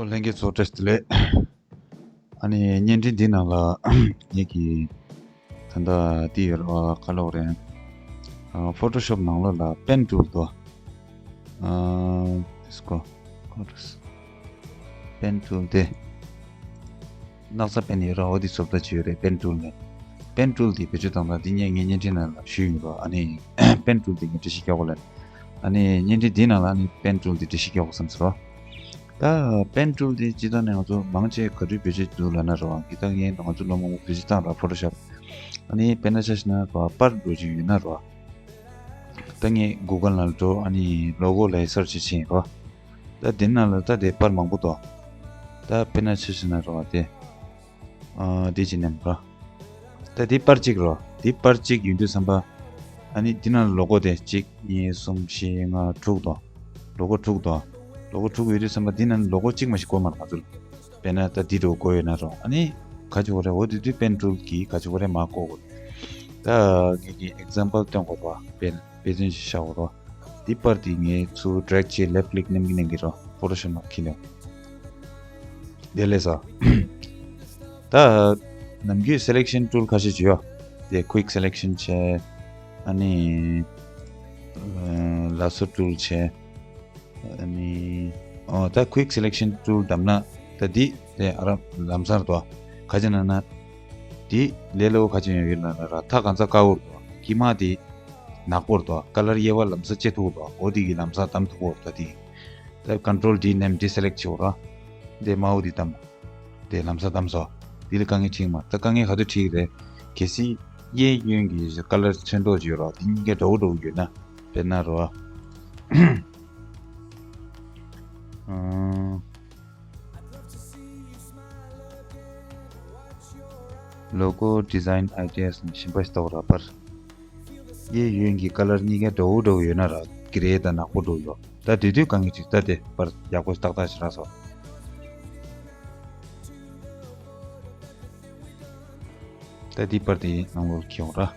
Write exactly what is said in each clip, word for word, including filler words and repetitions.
ལྷན་རྒྱས་ཚོ་བཀྲ་ཤིས་བདེ་ལེགས། ཨ་ནི་བརྙན་འཕྲིན་འདི་ནང་ལ་ངེད་ཀྱི་ད་ལྟ་འདི་ཡོད་ར་བ་ག་ལབ་རེད། ཨ་Photoshop་ནང་ལོགས་ལ་pen tool་དོ། ཨ་དིས་ཀོ་pen tool་དེ། སྣག་ཚ་པན་ཡོད་ར་འོ་དེ་བཟོ་ལྟ་ཅིག་ཡོད་རེད་pen tool་ནས། pen tool་དེ་བེད་སྤྱོད་བཏང་སྟངས་དེ་ངས་ངའི་བརྙན་འཕྲིན་ནང་ལ་ཞུས་ཡོད་ར། ཨ་ནི་pen tool་དེ་ངས་འགྲེལ་བཤད་རྒྱག་དགོས་ལ། ཨ་ནི་བརྙན་འཕྲིན་འདི་ནང་ལ་ཨ་ནི་pen tool་དེ་འགྲེལ་བཤད་རྒྱག་དགོས་བསམ་ཟེར་རོ། ད་pen tool་དེ་སྤྱིར་བཏང་ནས་ང་ཚོ་མང་ཆེ་ག་དུས་བེད་སྤྱོད་འདུག་ལབ་ན་རོ། འདི་ད་ངས་ང་ཚོ་ལོ་མང་པོ་བེད་སྤྱོད་བཏང་ར་Photoshop། ཨ་ནི་དཔེར་ན་ཆ་བཞག་ན་རོ་པར་འགྲོ་ཅིག་ཡོད་ན་རོ། ད་ངས་Google་ནང་ལ་འགྲོ། ཨ་ནི་logo་ལ་search་བྱེད་རོ། ད་དེ་ནང་ལ་ད་དེ་པར་མང་པོ་འདུག་ད་དཔེར་ན་ཆ་བཞག་ན་རོ་དེ། ཨ་དེ་ཅི་ནས་རོ། ད་དེ་པར་གཅིག་རོ། དེ་པར་གཅིག་ཡོད་དུས་ཙམ་པ། ཨ་ནི་དེ་ནང་logo་དེ་གཅིག་གཉིས་གསུམ་བཞི་ལྔ་དྲུག་འདུག logo་དྲུག་འདུག logo་དྲུག་ཡོད་དུས་ཙམ་པ་དེ་ནང་logo་གཅིག་མ་ཞིག་དགོས་མ་རེད་ང་ཚོ་ལ། དཔེར་ན་ད་དེ་འདྲ་དགོས་ཡོད་ན་རོ། ཨ་ནི་ག་ཅིག་དགོས་རེད། འོ་དེ་དུས་pen tool་གིས་ག་ཅིག་དགོས་རེད་མར་བཀོད་དགོས། ད་ངེད་ཀྱི་example་སྟོན་དགོས་རོ། དཔེར་དཔེ་མཚོན་ཞིག་བཞག་རོ། འདི་པར་འདི་ངས་ཚུར་drag་བྱས་left click་མནན་གྱི་མནན་གྱི་རོ། Photoshop་ནང་འཁྱེར་ནས། དེ་ལས་ས། ད་ནམ་རྒྱུན་selection tool་ཁ་ཤས་ཅིག་ཡོད། དེ་quick selection་བྱས། ཨ་ནི་lasso tool་བྱས། ཨ་ནི་ཨོ་ད་quick selection tool་བདམས་ན་ད་འདི་དེ་ཨ་ར་ལམ་སང་རེད་དོ། ག་ཅི་ན་ན། འདི་ལས་སླ་པོ་ག་ཅི་ཡང་ཡོད་ན་ན་ར་མཐའ་གང་ཚ་དཀར་པོ་རེད་དོ། དཀྱིལ་མ་དེ་ནག་པོ་རེད་དོ། color་དབྱེ་བ་ལམ་སང་བྱེད་ཐུབ་དོ། འོ་དེ་གི་ལམ་སང་བདམས་ཐུབ་དོ། ད་དེ་ད་control D་མནན་deselect་བྱེད་རོ། དེ་མའོ་དེ་བདམས། དེ་ལམ་སང་བདམས་སོ། དེ་ལ་དཀའ་ངལ་འཕྲད་མ། ད་དཀའ་ངལ་ག་དུས་འཕྲད་ཀྱི་རེད། གལ་སྲིད་གཡས་གཡོན་གྱི་color་ཚོན་མདོག་ཅིག་ཡོད་རོ། དེ་གཉིས་ཀ་འདྲ་པོ་འདྲ་པོ་ཡོད་ན། དཔེར་ན་རོ། ཨང་། Logo design ideas་ནི་ཞིམ་པ་ཞིག་ལྟ་བ་ར་པར། གཡས་གཡོན་གྱི་color་གཉིས་ཀ་འདྲ་པོ་འདྲ་པོ་ཡོད་ན་ར། grey་དང་ནག་པོ་འདྲ་པོ་ཡོད། ད་དེ་དུས་དཀའ་ངལ་ཅིག་ད་དེ་པར་ཡག་པོ་ཞིག་ཏག་ཏག་ཞིག་རག་སོང་། ད་དེ་པར་དེ་ནང་ལོགས་འཁྱེར་འོང་ར།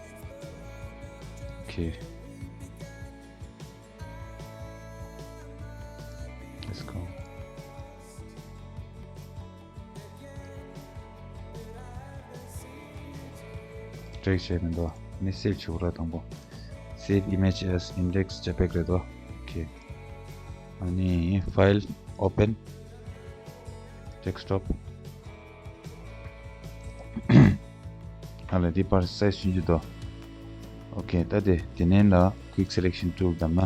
Okay. Let's go. drag་བྱས་མི་འདུག་ནི་save་བྱེད་དགོས་ར། དང་པོ་save image as index jpeg་རེད་དོ། Okay. ཨ་ནི་file open desktop། ཨ་ལས་འདི་པར་size་ཆུང་ཆུང་དོ། Okay། ད་དེ་དེ་ནས་ལ་quick selection tool་བདམས་ན།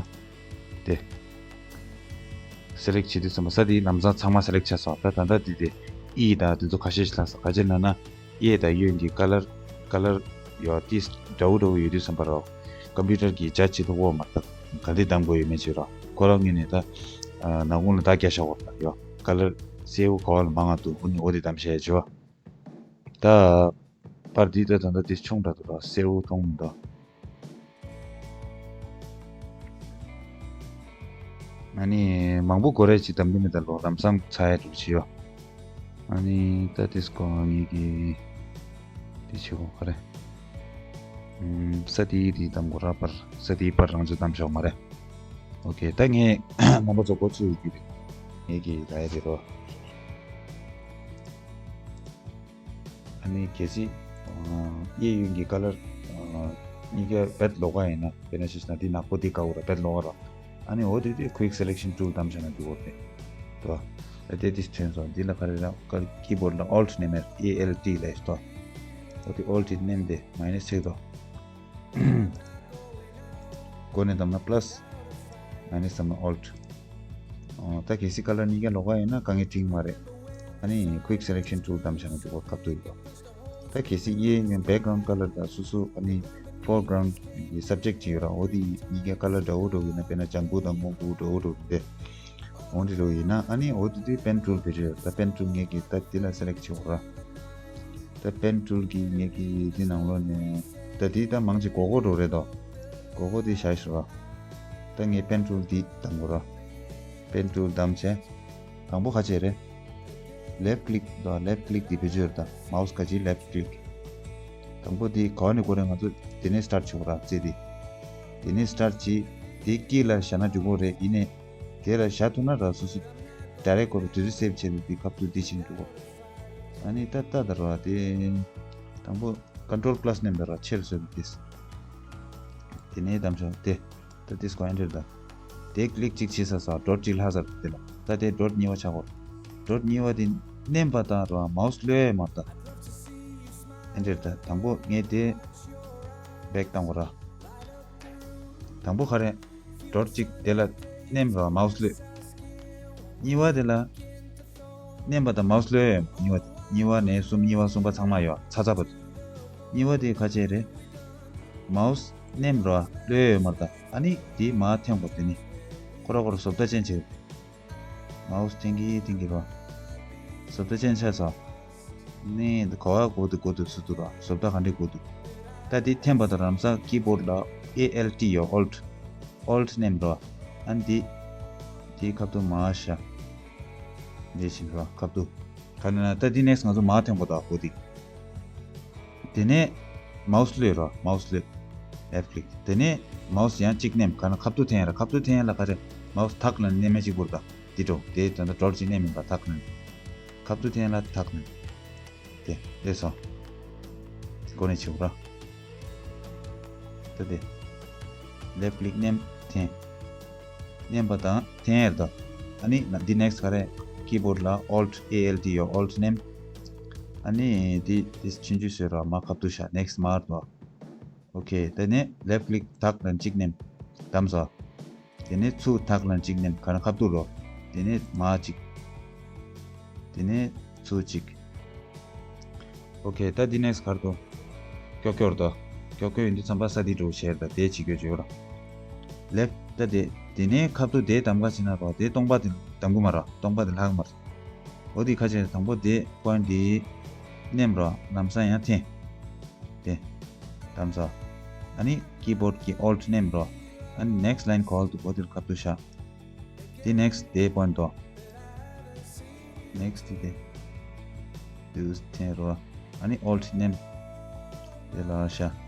དེ་select་བྱེད་དུས་ཙམ་པ་ས་དེའི་ལམ་སང་ཚང་མ་select་བྱས་སོང་། ད་ད་ལྟ་དེ་དེ་ཨི་དང་དེ་ཚོ་ཁ་ཤས་ཤིག་ལྷག་སོང་། ག་ཅི་ན་ན་གཡས་དང་གཡོན་གྱི་color color་ཡོད་དེ་འདྲ་པོ་འདྲ་པོ་ཡོད་དུས་ཙམ་པ་རོ། computer་གི་ཇ་བྱེད་ཐུབ་ཀྱི་མ་རེད། ག་དེ་བདམས་དགོས་ཡོད་མེད་ཅིག་རོ། ཁོ་རང་ངོས་ནས་ད་ནག་ཁུང་ལ་ད་རྒྱ་ཤ་བོར་ད་ཡོད། color་སེར་པོ་ག་བ་ལ་མང་ང་འདུག་འོ་ནི་འོ་དེ་བདམས་བྱས་ཅོ། ད་པར་འདི་ད་ད་ད་དེ་ཆུང་དྲགས་འདུག་ར། སེར་པོ་མཐོང་མི་འདུག་ཨ་ནི་མང་པོ་དགོས་རེད་ཅིག་དམ་པི་མི་ད་ལོ་ལམ་སང་ཚ་ཡ་འདུག་ཅི་ཡོ། ཨ་ནི་ད་དེ་སྐོར་ངེད་ཀྱི་དེ་ཆེ་བོ་ག་རེ། ཨམ་ས་དེའི་དེ་དམ་གོ་ར་པར་ས་དེའི་པར་རང་ཚོ་དམ་ཤོག་མ་རེད། ཨོ་ཀེ། ད་ངས་མང་པོ་ཚོ་གོ་ཚུལ་ཡོད་རྒྱུ་རེད། ངེད་ཀྱི་ད་ཡ་དེ་རོ། ཨ་ནི་གལ་སྲིད་གཡས་གཡོན་གྱི་color་གཉིས་ཀ་བེད་ལོག་ག་ཡིན་ན། དཔེར་ན་ཤེས་ན་འདི་ནག་པོ་འདི་དཀར་པོ་ར་བེད་ལོག་ག་ར། ཨ་ནི་འོ་དེ་དུས་quick selection tool་བདམས་བྱས་ན་འགྲིག་གོ་རེད་དོ། ཨ་དེ་དེ་ཐོན་སོང་། འདི་ལ་ག་རེ་ར་keyboard་ལ་alt་ནས་མེད། A L T་ལས་དོ། འོ་དེ་alt་ནས་དེ་minus་ཆེག་དོ། མགོ་ནས་བདམས་ན་plus། minus་བདམས་ན་alt། ཨོ་ད་གལ་སྲིད་color་གཉིས་ཀ་ལོགས་ཀ་ཡིན་ན་དཀའ་ངལ་འཕྲད་མ་རེད། ཨ་ནི་quick selection tool་བདམས་བྱས་ན་འགྲིག་གོ་སྐབས་ཐུག་ཡོད། ད་གལ་སྲིད་གཡས་གཡོན་background color་དང་སོ་སོ་ཨ་ནི་foreground་གི་subject་ཅིག་ཡོད་ར། འོ་དེ་གཉིས་ཀ་color་འདྲ་པོ་འདྲ་པོ་ཡོད་ན། དཔེར་ན་ལྗང་གུ་དང་སྔོན་པོ་འདྲ་པོ་འདྲ་པོ་དེ། འོ་འདི་འདྲ་པོ་ཡིན་ན་ཨ་ནི་འོ་དེ་དུས་pen tool་བེད་སྤྱོད་ཡོད། ད་pen tool་ངེད་ཀྱིས་ད་དེ་ལ་select་བྱེད་དགོས་ར། ད་pen tool་གི་ངེད་ཀྱིས་དེ་ནང་ལོགས་ནས་ད་དེ་ད་མང་ཆེ་གོ་གོ་འདྲ་པོ་རེད་དོ། གོ་གོ་དེ་བཞག་ཤོག་ར། ད་ངས་pen tool་དེ་བདམས་དགོས་ར། pen tool་བདམས་བྱས། དང་པོ་ཁ་ཆེ་རེད། left click་དང་left click་དེ་བེད་སྤྱོད་རེད། ད་mouse་ག་ཅི་left click། དང་པོ་དེ་ག་བ་ནས་དགོས་རེད། ང་ཚོ་དེ་ནས་start་བྱེད་དགོས་ར། རྩེ་དེ། དེ་ནས་start་བྱེད། དེ་དཀྱིལ་ལ་བཞག་ན་འགྲིག་གོ་རེད། ཡིན་ནའི་དེ་ལ་བཞག་ཐུབ་ན་ར་སོ་སོ་ ཌའི་རེག་ཊི་ཀོ་པི་དུས་ཚོད་སེབ་བྱས་ཏེ་དེ་ཁ་ཐུག་འདི་བྱིན་འགྲོ། ཨ་ནི་ད་ལྟ་ད་ར་དེ་དང་པོ་ཀོན་ཊོལ་པ་ལ་སི་མནན་པ་ར་ཆེར་བཟོས་པ་དེ། དེ་ནས་དམ་བཞག་དེ། ད་དེ་སྐོར་ཨེན་ཊར་ད། དེ་ཀི་ལིག་གཅིག་བྱས་ས་ས་ཌོཊ་གཅིག་ལྷག་ས་རེད་དེ་ལ། ད་དེ་ཌོཊ་གཉིས་པ་ཆགས་གོ། ཌོཊ་གཉིས་པ་དེ་མནན་པ་དང་ར་མའུ་སི་གློད་ཡ་མ་རེད་ད། ཨེན་ཊར་ད། དང་པོ་ངས་དེ་བེག་བཏང་གོ་ར། དང་པོ་ག་རེ། ཌོཊ་གཅིག་དེ་ལ་མནན་ར་མའུ་སི་གློད། གཉིས་པ་དེ་ལ་མནན་པ་དང་མའུ་སི་གློད་ཡ་ཡོད་མ། གཉིས་པ་དེ་གཉིས་པ་ནས་གསུམ། གཉིས་པ་གསུམ་པ་ཚང་མ་ཡོད་ཚ་ཚ་པོ་དེ། གཉིས་པ་དེ་ག་བྱས་རེད། མའུ་སི་མནན་ར་གློད་ཡ་ཡོད་མ་རེད་ད། ཨ་ནི་དེ་མར་འཐེན་དགོས། དེ་ནི་ཁོ་ར་ཁོ་ར་བཟོ་ལྟ་ཅན་བྱས། མའུ་སི་འཐེན་གི་འཐེན་གི་ར། བཟོ་ལྟ་ཅན་ཆགས་སོང་། ནི་འདི་ག་བ་གོ་འདུག་གོ་འདུག་སུ་འདུག་ར། བཟོ་ལྟ་ག་འདྲས་གོ་འདུག་ད་འདི་འཐེན་པ་དང་ལམ་སང་ཀི་བྷོཌ་ལ་ཨེ་ཨེལ་ཊི་ཡོད། ཨོལ་ཊི། ཨོལ་ཊི་མནན་ར། ཨ་ནི་འདི་འདི་ཁ་ཐུག་མར་བཞག་འདི་བྱིན་ར་ཁ་ཐུག་ག་ནས་ན་ད་འདི་ནེག་སི་ང་ཚོ་མར་འཐེན་དགོས་ད་གོ་འདི། དེ་ནས་མའུ་སི་གློད་ར། མའུ་སི་གློད། ལེཕ་ཊི་ཀི་ལིག་དེ་ནས་མའུ་སི་ཡང་གཅིག་མནན། ག་ན་ཁ་ཐུག་འཐེན་ཡ་ར། ཁ་ཐུག་འཐེན་ཡ་ལ་ག་རེ། མའུ་སི་ཐག་ལ་མནན་མ་གཅིག་པུར་ད། འདི་འགྲོ། དེ་ད་ལྟ་ཌོཊ་གཅིག་མནན་མིན་པ་ཐག་མནན། ཁ་ཐུག་འཐེན་ལ་ཐག་མནན། དེ་ལས་སོ། འགོ་ནས་བྱེད་དགོས་ར། ད་དེ། ལེཕ་ཊི་ཀི་ལིག་མནན་འཐེན། མནན་པ་དང་འཐེན་ཡར་དང་། ཨ་ནི་ན་འདི་ནེག་སི་ག་རེ། ཀི་བྷོཌ་ལ་ཨོལ་ཊི། ཨེ་ཨེལ་ཊི་ཡོད། ཨོལ་ཊི་མནན། ཨ་ནི་འདི་འདི་ཆུང་ཆུང་བཟོས་ར། མར་ཁ་ཐུག་བཞག་ནེག་སི་མར་དང་། ཨོ་ཁེ། དེ་ནས་ལེཕ་ཊི་ཀི་ལིག་ཐག་ལ་གཅིག་མནན། བདམས་སོ། དེ་ནས་ཚུར་ཐག་ལ་གཅིག་མནན། ག་ན་ཁ་ཐུག་རོ། དེ་ནས་མར་གཅིག་དེ་ནས་ཚུར་གཅིག་ཨོ་ཁེ། ད་འདི་ནེག་སི་གར་དུ། ཀྱོག་ཀྱོག་རེད་དོ། ཀྱོག་ཀྱོག་ཡིན་དུས་ཙམ་པ་ས་འདི་འགྲོ་བྱས་རེད་ད། དེ་བྱེད་རྒྱུ་བྱོས་ར། ལེཕ་ཊི་ད་དེ། དེ་ནས་ཁ་ཐུག་དེ་གདམ་ག་བྱེད་ན་རོ། དེ་སྟོང་པ་དེ་གདམ་གི་མ་ར། སྟོང་པ་དེ་ལྷག་མ་ར། འོ་དེ་ཁ་ཆེ་དང་པོ་དེ་པོ་ཡིན་ཊི་དེ་མནན་རོ། ལམ་སང་ཡང་འཐེན། དེ། གདམ་ས། ཨ་ནི་ཀི་བྷོཌ་ཀྱི་ཨོལ་ཊི་མནན་རོ། ཨ་ནི་ནེག་སི་ལའིན་ཁོལ་དུ་འོ་དེ་ཁ་ཐུག་བཞག་དེ་ནེག་སི་དེ་པོ་ཡིན་ཊི་དོ། ནེག་སི་དེ་དེ། དུས་འཐེན་རོ། ཨ་ནི་ཨོལ་ཊི་མནན། དེ་ལ་ཤ།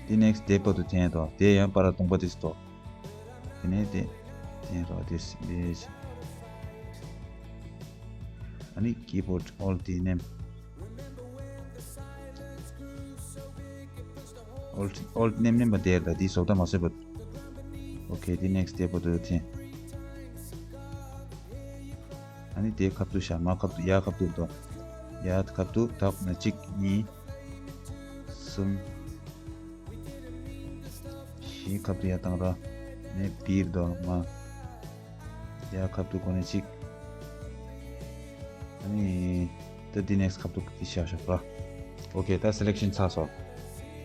དེ་ནེག་སི་དེ་པོ་དུ་འཐེན་ཏོ། དེ་ཡང་པ་ར་སྟོང་པ་དེ་སྟོ། དེ་ནས་དེ་འཐེན་རོ། དེ་སི་དེ་ཤ། ཨ་ནི་ཀི་བྷོཌ་ཨོལ་ཊི་མནན། ཨོལ་ཊི་ཨོལ་ཊི་མནན་མནན་པ་དེ་ལ་དེ་བཟོ་ལྟ་མ་བཟོས་པ། ཨོ་ཁེ། དེ་ནེག་སི་དེ་པོ་དུ་འཐེན། ཨ་ནི་དེ་ཁ་ཐུག་ཤ། མ་ཁ་ཐུག་ཡ་ཁ་ཐུག་དོ། ཡ་ཁ་ཐུག་ཐག་ན་གཅིག་གཉིས། གསུམ། བཞི་ཁ་ཐུག་ཡ་བཏང་ར། ནས་བིར་དོ་མ། ཡ་ཁ་ཐུག་གོ་ནས་གཅིག་ཨ་ནི། ད་འདི་ནེག་སི་ཁ་ཐུག་གི་ཤ་ཤ་ར། ཨོ་ཁེ། ད་སེ་ལེག་ཤན་ཚར་སོང་།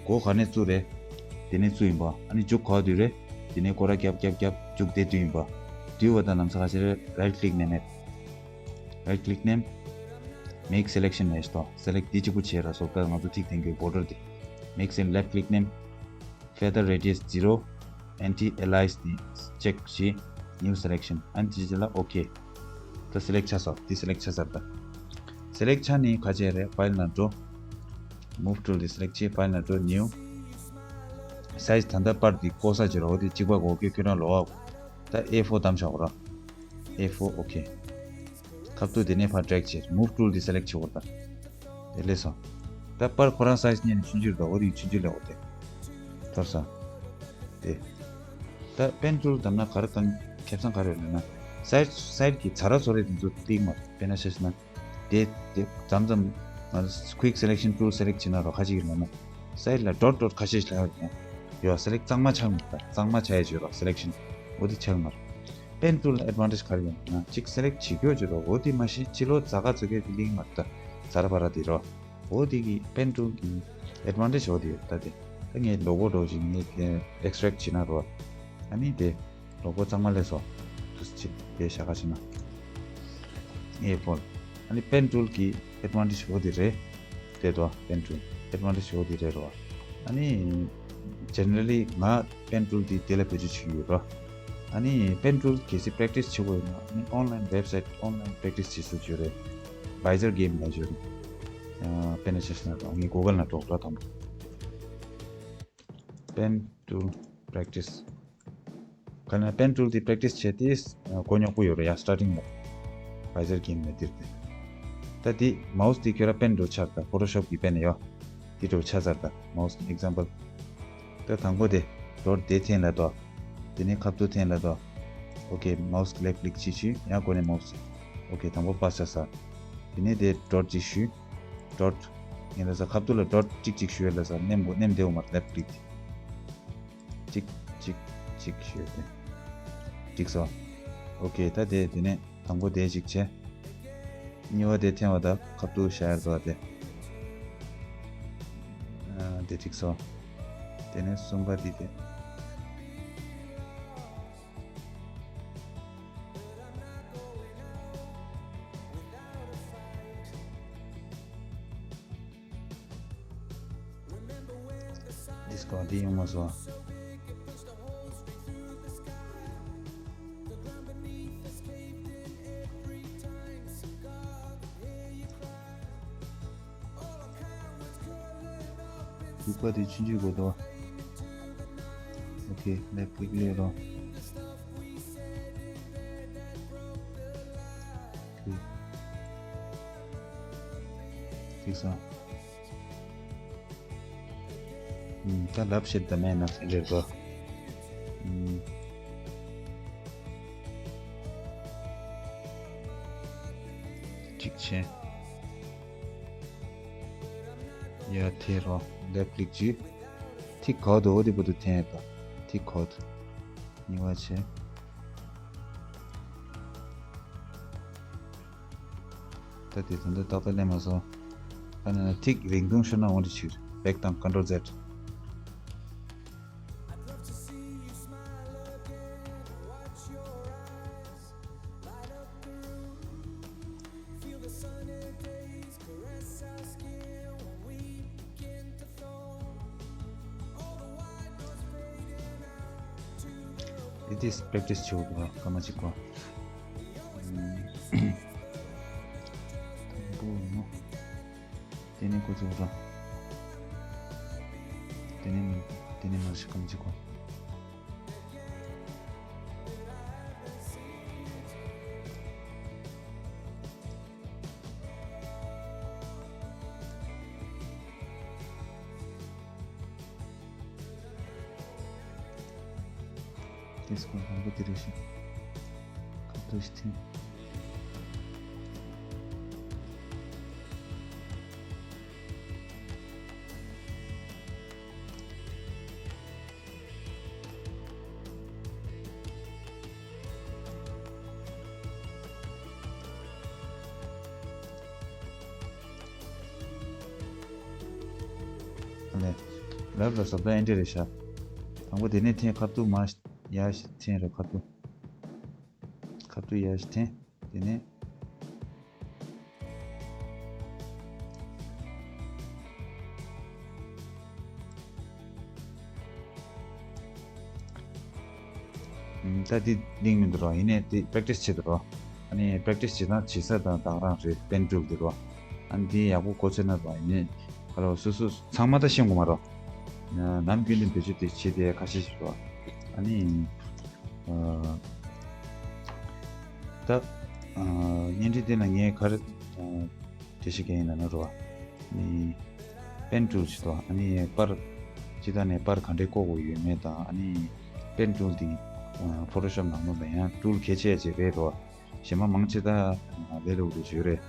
མགོ་ག་ནས་བཙུགས་རེད། དེ་ནས་བཙུགས་ཡིན་པ། ཨ་ནི་མཇུག་ག་དུས་རེད། དེ་ནས་སྐོར་ར་རྒྱབ་རྒྱབ་རྒྱབ་མཇུག་དེ་དུས་ཡིན་པ། དུས་བ་དང་ལམ་སང་ཁ་ཤས་རེད། རའིཊ་ཀི་ལིག་ནས་མེད། རའིཊ་ཀི་ལིག་ནས། མེག་སེ་ལེག་ཤན་ནས་ཤི་ཏོ། སེ་ལེག་དེ་གཅིག་པུ་བྱས་ར་སོ། ད་ང་ཚོ་ཐིག་འཐེན་གྱི་བོར་ཌར་དེ། མེག་སེ་ལེཕ་ཀི་ལིག་ནས། Feather radius zero, anti alias དེ་ཅེག་བྱས། ནིའུ་སེ་ལེག་ཤན། ཨ་ནི་དེ་རྗེས་ལ་ཨོ་ཁེ། ད་སེ་ལེག་ཆགས་སོང་། དེ་སེ་ལེག་ཆགས་ཚར་ད། སེ་ལེག་ཆགས་ནས་ག་བྱས་རེད། ཕའིལ་ནང་འགྲོ། མུབ་ཊུལ་དེ་སེ་ལེག་བྱས། ཕའིལ་ནང་འགྲོ། ནིའུ། སའིཛ་ད་ལྟ་པར་དེ་བཀོག་ས་བྱེད་རོགས། དེ་གཅིག་པ་གོ་གི་ཁྱོད་རང་ལོག་ཨའོཊ། ད་ཨེ་ཕོར་བདམས་བཞག་ར། ཨེ་ཕོར། ཨོ་ཁེ། ཁ་ཐུག་དེ་ནས་ཕར་ཌེ་རེག་བྱེད། མུབ་ཊུལ་དེ་སེ་ལེག་བྱེད་དགོས་ད། དེ་ལས་སོང་། ད་པར་ཁོ་རང་སའིཛ་ཉན་ཆུང་ཆུང་རེད་ད། འོ་དེ་ཆུང་ཆུང་ལས་འོ་དེ། ཐོར་སོང་། དེ། ད་པེན་ཊུལ་བདམས་ན་ག་རེ་གང་ཁེ་བཟང་ག་རེ་ཡོད་ལབ་ན། སའིཌ་སའིཌ་གི་ཚ་ར་ཚོ་རེ་དེ་ཚོ་ཏིག་མ་དཔེར་ན་ཤེས་ན། དེ་དེ་མཚམས་མཚམས་ང་ཚོ་ཀུའིག་སེ་ལེག་ཤན་ཊུལ་སེ་ལེག་བྱེད་ན་རོ་ཁ་ཅིག་ཡོད་ལབ་ན། སའིཌ་ལ་ཌོཊ་ཌོཊ་ཁ་ཤས་ཤིག་ལྷག་ཡོད་ན། ཡོད་སེ་ལེག་གཙང་མ་ཆགས་མ་ཐུབ། གཙང་མ་ཆགས་ཡ་བྱེད་རོ་སེ་ལེག་ཤན། འོ་དེ་ཆགས་མ་རེད། པེན་ཊུལ་ལ་ཨེཌ་ཝན་ཊེཇ་ག་རེ་ཡོད་ན་གཅིག་སེ་ལེག་བྱེད་རྒྱུ་བྱེད་རོ། འོ་དེ་མ་གཞི་ཕྱི་ལོགས་ཛ་ག་ཛུ་གེ་དེ་ལིང་མ་ད་ཛ་ར་པ་ར་དེ་རོ། འོ་དེ་གི་པེན་ཊུལ་གི་ཨེཌ་ཝན་ཊེཇ་འོ་དེ་ཡོད་ད་དེ། ད་ངས་ལོ་གོ་འགྲོ་ཞིག་ངས་ཨེགས་ཊེག་བྱེད་ན་རོ། ཨ་ནི་དེ་ལོ་གོ་གཙང་མ་ལས་སོ། དུས་ཚོད་དེ་བྱ་ག་བྱེད་ན། ཨེ་ཕོར། ཨ་ནི་པེན་ཊུལ་གི་ཨེཌ་ཝན་ཊེཇ་འོ་དེ་རེད། དེ་དོ་པེན་ཊུལ་ཨེཌ་ཝན་ཊེཇ་འོ་དེ་རེད་རོ། ཨ་ནི་ཇེ་ནེ་རལ་ལི་ང་པེན་ཊུལ་དེ་དེ་ལ་བེད་སྤྱོད་བྱེད་ཀྱི་ཡོད་རོ། ཨ་ནི་པེན་ཊུལ་གལ་སྲིད་པེ་རེག་ཊི་སི་བྱེད་དགོས་ཡོད་ན་ཨ་ནི་ཨོན་ལའིན་ཝེབ་སའིཊ་ཨོན་ལའིན་པེ་རེག་ཊི་སི་བྱེད་སྲོལ་ཡོད་རེད། བྷའི་ཛར་གེམ་ལ་ཡོད་རེད། དཔེར་ན་ཆ་བཞག་ན་རོ་ངས་གུ་གལ་ན་འགྲོ་ར་དང་པོ། པེན་ཊུལ་པེ་རེག་ཊི་སི། ག་ན་པེན་ཊུལ་དེ་པེ་རེག་ཊི་སི་བྱས་ཏེ་གོ་མྱོང་པོ་ཡོད་རེད་ཡ་སི་ཊར་ཊིང་ལ། བྷའི་ཟར་གྱི་མེད་དེར་ཏེ། ད་དེ་མའུ་སི་དེ་ཁྱོད་ར་པེན་འགྲོ་ཆགས་ད། ཕོ་ཊོ་ཤོབ་ཀྱི་པེན་ཡོད། དེ་འགྲོ་ཆགས་ཚར་ད། མའུ་སི་ཨེག་ཛམ་པལ། ད་དང་པོ་དེ་ཌོཊ་དེ་འཐེན་ལ་དོ། དེ་ནས་ཁ་ཐུག་འཐེན་ལ་དོ། ཨོ་ཁེ། མའུ་སི་ལེཕ་ཊི་ཀི་ལིག་ཅིག་ཞུས། ཡང་སྒོ་ནས་མའུ་སི། ཨོ་ཁེ། དང་པོ་པ་ས་ས། དེ་ནས་དེ་ཌོཊ་ཅིག་ཞུས། ཌོཊ། ངས་ལ་ས་ཁ་ཐུག་ལ་ཌོཊ་ཅིག་ཅིག་ཞུས་ལ་ས་ནེམ་གོ་ནེམ་དེའུ་མར་ལེཕ་ཊི་ཀི་ལིག་ཅིག་ཅིག་ཅིག་ཞུས་ཏེ། འགྲིག་སོང་། ཨོ་ཁེ། ད་དེ་དེ་ནས་དང་པོ་དེ་ཅིག་བྱས། གཉིས་པ་དེ་འཐེན་པ་ད་ཁ་ཐུག་ཤར་དོ་དེ། ཨ། དེ་འགྲིག་སོང་། དེ་ནས་གསུམ་པ་དེ་དེ། ཌི་སི་ཀོ་འདི་ཡོང་མ་སོང་། ལུག་པ་དེ་ཆུང་ཆུང་དགོས་དོ། ཨོ་ཁེ། ལེབ་ཀིག་ལེ་རོ། ཨོ་ཁེ། ཐིག་སོང་། ད་ལབ་བཤད་ད་མེད་ན་ཟེར་རེད་དོ། གཅིག་བྱས། ཡ་དེ་རོ། ལེབ་ཀིག་ཅིག་ཐིག་གོ་དོ། འོ་དེ་བུ་དུ་འཐེན་ཡོད་དོ། ཐིག་གོ་དོ། གཉིས་པ་བྱས། ད་དེ་དོན་དུ་རྟག་པར་ལེན་མ་སོང་། ཨ་ནི་ཐིག་རིང་ཐུང་ཤོར་ན་འོང་དེ་ཕྱིར་བེག་དང་ཀོན་ཊོལ་ཛེཌ། It is practice ཆེ་བོ་འདུག་ག་མ་གཅིག་གོ། དེ་ནས་ཁོ་ཚོ་ར། དེ་ནས་མི་དེ་ནས་མ་ཞིག་གམ་གཅིག་གོ། དེ་སྐོར་དང་པོ་དེ་རེ་ཞིག་ཁ་ཐུག་ཞིག་ཐིམ། ལབ་ལ་ཟབ་ད་ཨེ་འདྲ་རེད་ཤག་དང་པོ་དེ་ནས་འཐེན། ཁ་ཐུག་མ་ཡར་འཐེན་རེད། ཁ་ཐུག་ཁ་ཐུག་ཡར་འཐེན། དེ་ནས། ད་འདི་གླེང་མི་འདུག་རོ། ཡིན་ནའི་འདི་པེག་ཊི་སི་བྱེད་འདུག་རོ། ཨ་ནི་པེག་ཊི་སི་བྱེད་ན་བྱེད་ས་དང་དང་རང་རེད། པེན་ཊུལ་འདི་རོ། ཨ་ནི་འདི་ཡག་པོ་གོ་ཚོད་ན་རོ། ཡིན་ནའི་ག་རོ་སོ་སོ་ཚང་མ་ད་ཤེས་དགོས་མ་རོ། ནམ་རྒྱུན་དུ་བེད་སྤྱོད་དེ་བྱེད་དེ་ཁ་ཤས་ཤིག་རོ། ཨ་ནི། ད། བརྙན་འཕྲིན་དེ་ལ་ངས་ག་རེ་འགྲེལ་བཤད་རྒྱག་ཡིན་ལབ་ན་རོ། ནི། པེན་ཊུལ་ཅིག་དང་ཨ་ནི་པར། སྤྱི་བཏང་ནས་པར་ག་འདྲས་བཀོག་དགོས་ཡོད་མེད་དང་ཨ་ནི། པེན་ཊུལ་དེ། ཕོ་ཊོ་ཤོབ་ནང་ལོགས་ལ་ཡང་ཊུལ་གལ་ཆེ་ཅིག་རེད་རོ། གཞན་པ་མང་ཆེ་ད་ལས་སླ་པོ་ཅིག་ཡོད་རེད།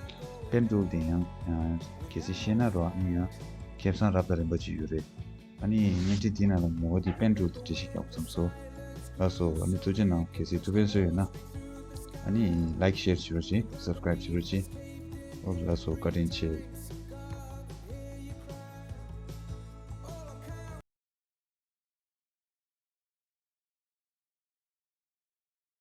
པེན་ཊུལ་དེ་ཡང་གལ་སྲིད་ཤེས་ན་རོ། ཨ་ནི་ཡང་ཁེ་བཟང་རབ་དང་རིམ་པ་ཅིག་ཡོད་རེད། ཨ་ནི་བརྙན་འཕྲིན་འདི་ནང་ལ་ངོ་བོ་འདི་པེན་ཊུལ་འདི་འགྲེལ་བཤད་རྒྱག་དགོས་བསམ་སོང་། ལགས་སོ། ཨ་ནི་ཐུགས་རྗེ་གནང་། གལ་སྲིད་ཐུགས་ཕན་གསོས་ཡོད་ན། ཨ་ནི་ལའིཀ་ཤེར་བྱེད་རོགས་གྱིས། སབ་སི་ཀ་རའིབ་བྱེད་རོགས་གྱིས། ཨོ་ལགས་སོ། བཀའ་དྲིན་ཆེ།